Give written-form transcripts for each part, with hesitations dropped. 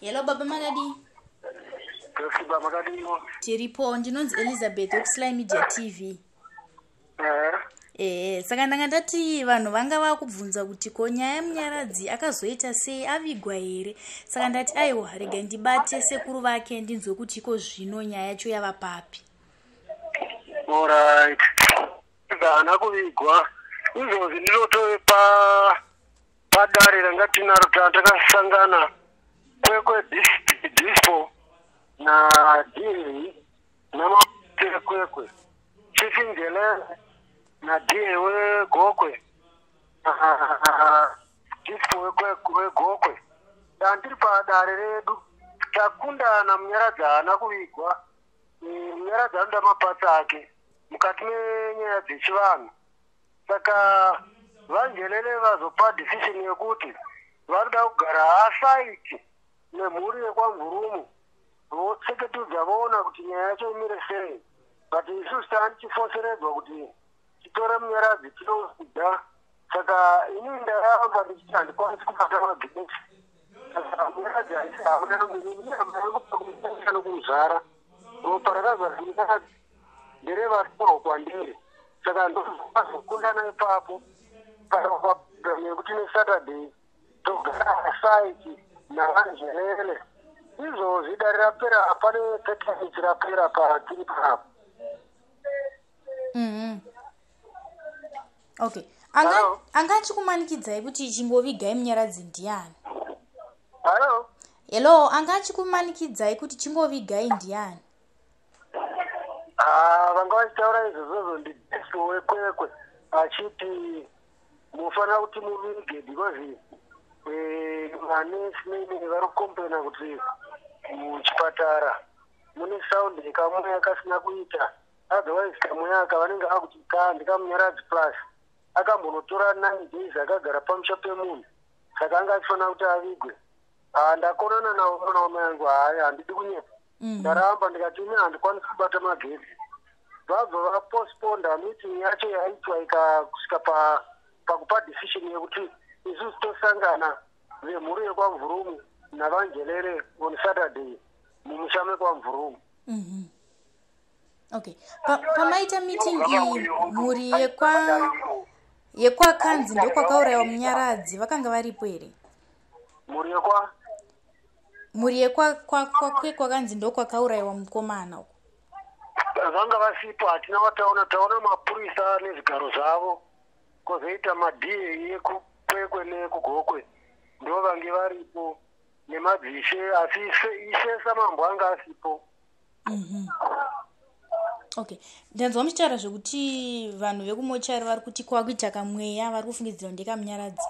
Hello baba, makadii? Tosiba, makadiwo? Tiripo. Ndinonzi Elizabeth wekuSly Media TV. Ehe, saka ndanga ndati vanhu vanga vakubvunza kuti ko nyaya yemunyaradzi akazoita sei, avigwa here? Saka ndati aiwa, rega ndibate sekuru vake ndinzwe kuti iko zvino nyaya yacho yava papi. Alright, haana kuvigwa. Izvozvi ndinotove padare ranga tinaro, takasangana Kwekwe district dispo naDA namaKwekwe, Chief Njelele naDA weGokwe, dispo weGokwe. Tandiri padare redu, takundana. Munyaradzi haana kuvigwa. Munyaradzi anoda maparts ake mukati menyaya dzechivanhu. Saka vaNjelele vazopa decision yekuti vanoda kugara hasaiti nemhuri yekwaMvurumu, votseketudza, voona kuti nyaya yacho imire sei. But isusu taanichifoseredzwa kuti titore munyaradzi tinoudza. Saka inini ndaramba ndichiti handikwanisi kubata magetsi. Saka munyaradzi haisi hama yangu, nokumuzvara. Ropa rakazara munyaradzi nderevatorwa kwandiri. Saka ndozokundana ipapo yekuti neSaturday togara saiti navanjelele. Izvozvi dare rapera, pane 30 minutes rapera patiri panapa. Okay, anga achikumanikidzai kuti chingovigai munyaradzi ndiani? Hallo? Hello, anga achikumanikidzai kuti chingovigai ndiani? Ah, vanga vachitaura izvozvozvo ndidiso weKwekwe, achiti mufanira kuti muvige because manesi nene vari kucomplaina kuti muchipatara mune sound yekamweya kasina kuita. Otherwise kamweya aka vanenge vakuti ka ndekamunyaradzi, plus akambonotora 9 days akagara pamusha pemunhu, saka anga achifanira kuti avigwe. Ah, ndakonana navo, mwana wamai angu. Hayi, handidi kunyepa. Ndaramba ndikati ine handikwanisi kubata magetsi. Vabva vapostponda meeting yacho yaitwa ikakusvika pakupa decision yekuti isusu tosangana vemhuri yekwaMvurumu navanjelele on Saturday mumusha mekwaMvurumu. Okay, pamaita meeting iyi, mhuri yekwakanzi ndokwakaurayiwa munyaradzi vakanga varipo here? Mhuri yekwa? Mhuri yekwakanzi ndokwakaurayiwa mukomana uko. Vanga vasipo, hatina vataona. Taona mapurisa nezvigaro zvavo, kwozoita maDA ekuKwekwe nekuGokwe, ndo vange varipo nemadzishe, asi ishe samambo anga asipo. Okay, ndanzwa muchitaura zvekuti vanhu vekumochari vari kuti kwakuita kamweya vari kufungidzira ndekamunyaradzi.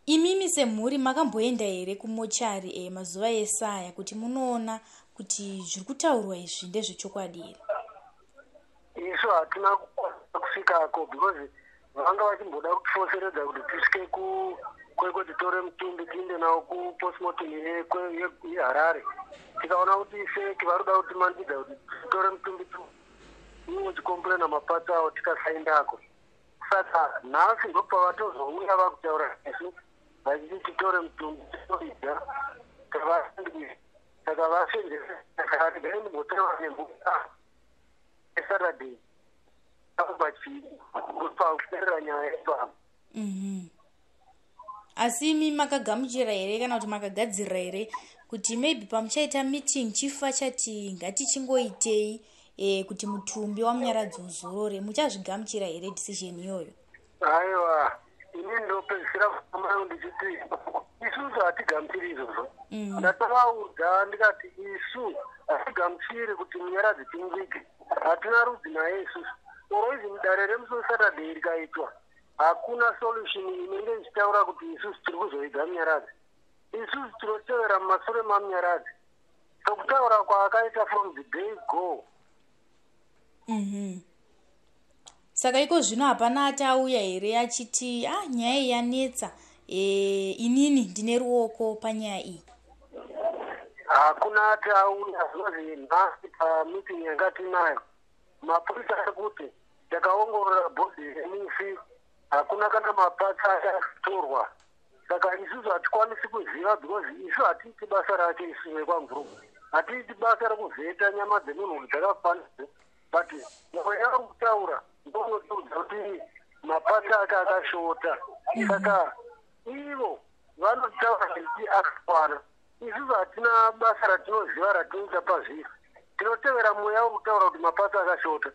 Imimi semhuri makamboenda here kumochari mazuva esaya kuti munoona kuti zviri kutaurwa izvi ndezvechokwadi here? Isu hatina kukwanisa kusvikako because vanga vachimboda kutifoseredza kuti tisvike kuKwekwe, titore mutumbi tiinde nawo kupostmortem yeHarare. Tikaona kuti fake, vari kuda kutimanikidza kuti titore mutumbi iwo uchicomplaina maparts awo, tikasaendako. Saka nhasi ndopavatozouya vakutaura nesu vachiti titore mutumbi tinoidya. Saka vasenzesa regai ndimbotaura nemhuri eSaturday pakuperera nyaya ipapo. Asi imi makagamuchira here kana kuti makagadzirira here kuti maybe pamuchaita meeting chifa chati ngatichingoitei kuti mutumbi wamunyaradzi uzorore, muchazvigamuchira here decision iyoyo? Aiwa, ini ndopedzisira kumangu ndichiti isusu hatigamuchiri izvozvo. Ndatovaudza ndikati isu hatigamuchiri kuti munyaradzi timuvige, hatina rudzi naye isusu. Oro izi mudare remusi weSaturday rikaitwa, hakuna solution inenge ichitaura kuti isusu tiri kuzoiga munyaradzi. Isusu tinotevera mumasure mamunyaradzi sokutaura kwaakaita from the day go. Saka iko zvino hapana ati auya here achiti, ah, nyaya iyi yanetsa, inini ndine ruoko panyaya iyi? Hakuna ati auya. Zvinozi nhasi pameeting yanga tinayo, mapurisa ari kuti takaongorora body remufi, hakuna kana maparts akatorwa. Saka isusu hatikwanisi kuziva because isu hatiiti basa racho. Isu vekwaMvurugu hatiiti basa rekuvheta nyama dzemunhu kuti dzakakwana, but mweya uri kutaura ndounotiudza kuti maparts ake akashota. Saka ivo vanotaura kuti akakwana. Isusu hatina basa ratinoziva ratinoita pazviri. Tinotevera mweya uri kutaura kuti maparts akashota.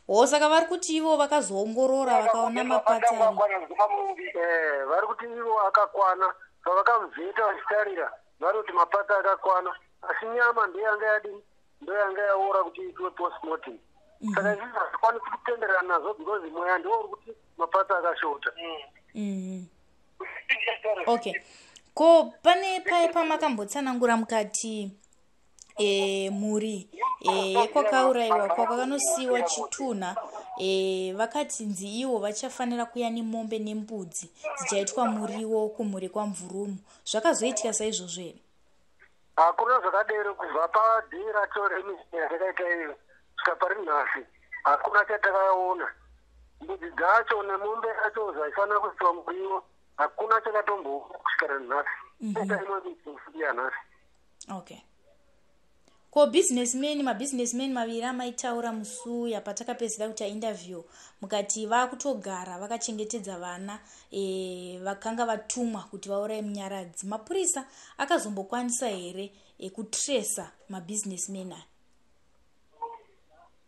Ho, saka vari kuti ivo vakazoongorora vakaona maparts ari Vari kuti ivo akakwana. Pavakamuvheta vachitarira, vari kuti maparts akakwana, asi nyama ndoyanga yadini, ndoyanga yaora kuti iitwe postmortem. Saka isusu hatikwanisi kutenderana nazvo because mweya ndiwo uri kuti maparts akashota. Okay, ko pane paye pamakambotsanangura mukati mhuri yekwakaurayiwa, kwakakanosiyiwa chitunha, vakati nzi ivo vachafanira kuya nemombe nembudzi dzichaitwa muriwo kumhuri kwaMvurumu. Zvakazoitika saizvozvo here? Hakuna zvakadero. Kubva padhei racho remeeting yatakaita iyo kusvika pari nhasi, hakuna chatakaona. Mbudzi dzacho nemombe yacho zvaifanira kuitwa muriwo, hakuna chakatomboona kusvikira nhasi. Ita imwe meeting futi yanhasi. Okay, ko businessman, mabusinessman maviri amaitaura musuya patakapedzera kuita interview, mukati vaakutogara vakachengetedza vana vakanga vatumwa kuti vauraye Munyaradzi, mapurisa akazombokwanisa here kutresa mabusinessman aya?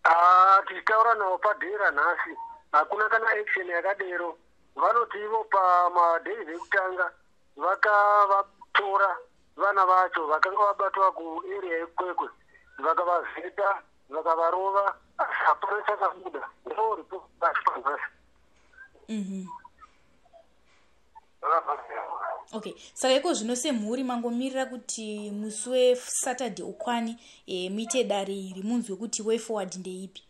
Ah, tichitaura navo padhei ranhasi, hakuna kana action yakadero. Vanoti ivo pamadays ekutanga vakavatora vana vacho vakanga vabatwa kuarea yeKwekwe, vakavavheta, vakavarova, asi hapana chakabuda. Ndo ripoti racho panhasi. Okay, saka iko zvino semhuri mangomirira kuti musi weSaturday ukwani, muite dare iri, munzwe kuti way forward ndeipi?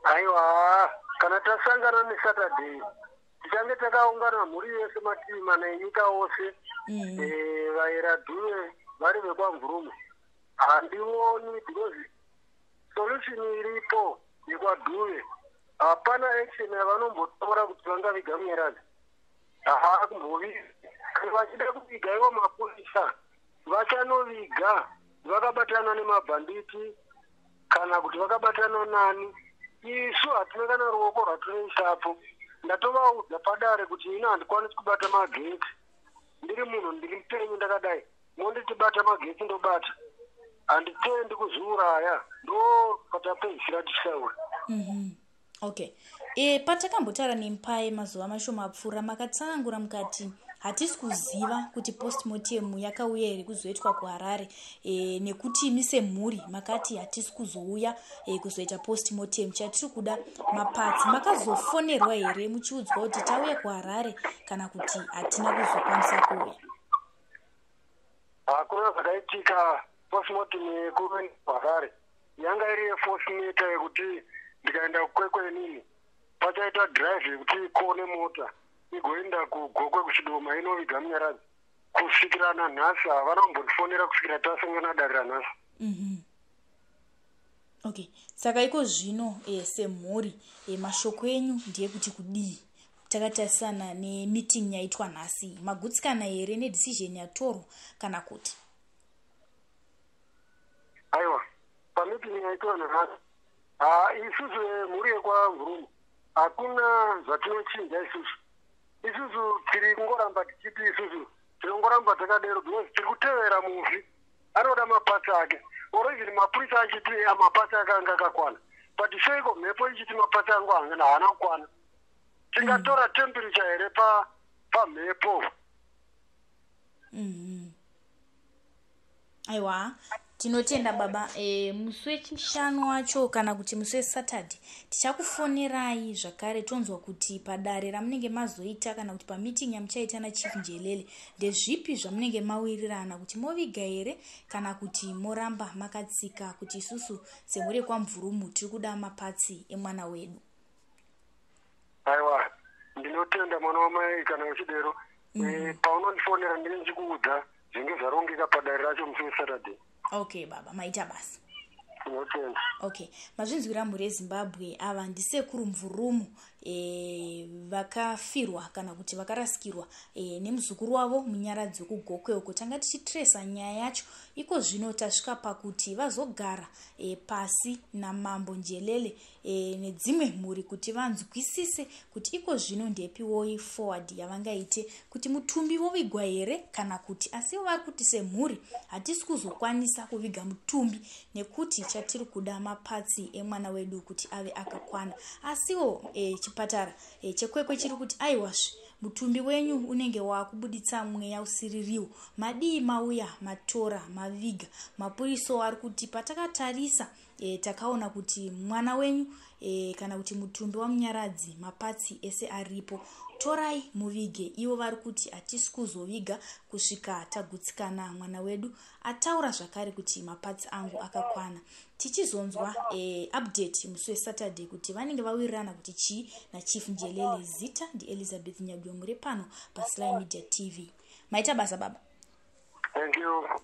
Aiwa, kana tasangana neSaturday, tichange takaungana mhuri yese, mativi mana enyika ose. Vaera Dhuve vari vekwaMvurume handioni, because solution iripo yekwaDhuve, hapana action yavanombotora kuti vangaviga Munyaradzi. Haakumboviga. Kana vachida kuviga ivo mapurisa, vachanoviga vakabatana nemabhanditi kana kuti vakabatana nani. Isu hatina kana ruoko rwatinoisapo. Ndatovaudza padare kuti ini handikwanisi kubata magetsi. Ndiri munhu, ndiri mupenyu ndakadai, monditi bata magetsi, ndobata? Handitendi kuzviuraya. Ndo patapedzisira tichitaura. Okay, patakambotaura nemupai mazuva mashoma apfuura, makatsanangura mukati hatisi kuziva kuti postmortem yakauya here kuzoitwa kuHarare, nekuti imi semhuri makati hatisi kuzouya kuzoita postmortem, chatiri kuda maparts. Makazofonerwa here muchiudzwa kuti tauya kuHarare, kana kuti hatina kuzokwanisa kuuya? Hakuna zvakaitika. Postmortem yekuHarare yanga iri yeforce matter yekuti ndikaenda kuKwekwe inini, pachaita drive yekuti ikone mota igoenda kuGokwe, kuChidoma, inoviga Munyaradzi. Kusvikira nanhasi havana kumbondifonera, kusvikira tasangana dare ranhasi. Okay, saka iko zvino semhuri, mashoko enyu ndeyekuti kudii takatarisana nemeeting yaitwa nhasi? Magutsikana here nedecision yatorwa, kana kuti? Aiwa, pameeting yaitwa nanhasi, ha, isusu mhuri yekwaMvurumu hakuna zvatinochinja. Isusu tiri kungoramba tichiti isusu tinongoramba takadero because tiri kutevera mufi anoda maparts ake. Origin mapurisa achiti maparts ake anga akakwana, but seiko mhepo ichiti maparts angu haana kukwana? Tingatora temperature here pamhepo? Aiwa, tinotenda baba. Musi wechishanu wacho kana kuti musi weSaturday tichakufonerai zvakare, tonzwa kuti padare ramunenge mazoita kana kuti pameeting yamuchaita naChief Njelele, ndezvipi zvamunenge mawirirana, kuti moviga here kana kuti moramba makatsika kuti isusu semhuri yekwaMvurumu tiri kuda maparts emwana wedu. Aiwa, ndinotenda mwana wamai. Kana uchidero, paunondifonera ndinenge ndichikuudza zvinge zvarongeka padare racho musi weSaturday. Okay baba, maita basa. Tinotenda. Okay, mazvinzwira mhuri yeZimbabwe, ava ndisekuru Mvurumu vakafirwa kana kuti vakarasikirwa nemuzukuru wavo Munyaradzi wekuGokwe uko. Tanga tichitresa nyaya yacho, iko zvino tasvika pakuti vazogara pasi namambo Njelele nedzimwe mhuri kuti vanzwisise kuti iko zvino ndepiwoi forward yavangaite, kuti mutumbi wovigwa here kana kuti. Asi ivo vari kuti semhuri hatisi kuzokwanisa kuviga mutumbi nekuti chatiri kuda maparts emwana wedu kuti ave akakwana. Asiwo chipatara cheKwekwe chiri kuti aiwazve, mutumbi wenyu unenge waakubuditsa mweya usiririwo, madii mauya matora maviga. Mapuriso ari kuti patakatarisa takaona kuti mwana wenyu kana kuti mutumbi waMunyaradzi maparts ese aripo, torai muvige. Ivo vari kuti hatisi kuzoviga kusvika tagutsikana. Mwana wedu ataura zvakare kuti maparts angu akakwana. Tichizonzwa update musi weSaturday kuti vanenge vawirirana kuti chii naChief Njelele. Zita ndiElizabeth Nyagwe, muri pano paSly Media TV. Maita basa, baba. Thank you.